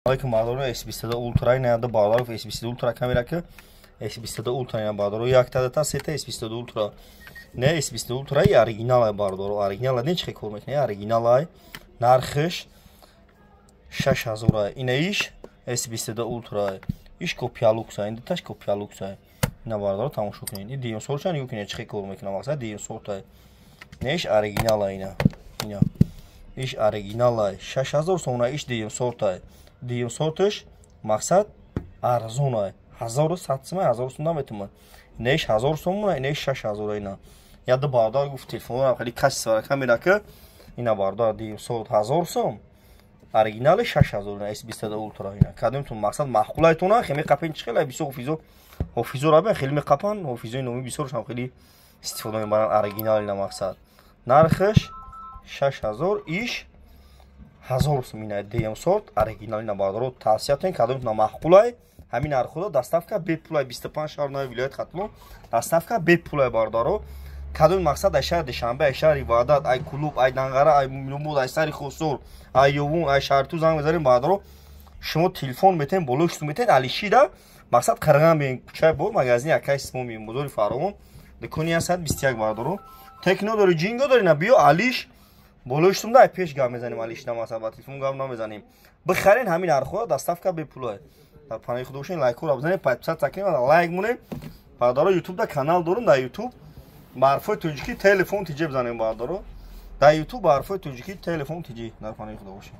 Алейкум, бардоро. S22 Ultra ина бародаров, S22 Ultra камера ки S22 Ultra ина, бардоро, якта, дата, сета S22 Ultra. Не, S22 Ultra и оригинал, бардоро, оригинал не чи кор мекунад, оригинал. Нархш 6000. Ина иш S22 Ultra, иш копия люкса, ин даташ копия люкса. Ина, бардоро, тамошо кунед. Ин дуюм сортша нигоҳ кунед, чи кор мекунад, мақсад дуюм сорта. Не, иш оригинал ина. Ина. Иш оригинал 6000 сомона, иш дуюм сорта. Дуюм сорташ, мақсад, арзона, 1100 сум, 1000 сум наметумад. Инаш 1000 сум, инаш 6000. Ина яда бародар гуфт, телефонам хеле качество камера ки. Ина, бародар, дуюм сорт 1000 сум, оригинали 6000. Ина S22 Ultra ина. Кадомтон, мақсад, маъқулайтона, хеле меқапен, чи хеле бисёр ҳофизо, ҳофизо рабе хеле меқапан, ҳофизои номи бисёршам хеле истифода мебаранд оригинал. Ина, мақсад, нархаш 6000, иш 1000 сум. Ина дуюм сорт оригинал ина, бародаро, тавсия тунед, кадомтона маъқулай, ҳамин нархҳода доставка бепулай, 25 шаҳр нави вилояти Хатлон доставка бепулай, бародаро. Кадоми, мақсад, ай шаҳри Душанбе, ай шаҳри Ваҳдат, ай Кулуб, ай Данғара, ай Мӯминобод, ай сари Хосор, ай Ёвун, ай Шаҳриту занг мезанем, бародаро, шумо телефон метен, болои шутун метен, алишида, мақсад, қирған биен, кӯчаи бо магазини акай Симо мием, бозори Фаровон, дукони 121, бародаро. Техно дори, Ҷинго дори, на биё, алиш болои шутунда, ай пеш гап мезанем, алишида, мақсад, ба телефон гап намезанем. Бихарен, ҳамин нархҳо, доставка бепулай. Дар паноҳи Худо бошен, лайкҳоро бизанед, подписаться кунед, лайк монед, бародаро. Ютубда канал дорум, дар Ютуб ба ҳарфҳои тоҷикӣ «Телефон тиҷе» бизанем, бародаро, дар Ютуб ба ҳарфҳои тоҷикӣ «Телефон тиҷи». Дар паноҳи Худо бошед.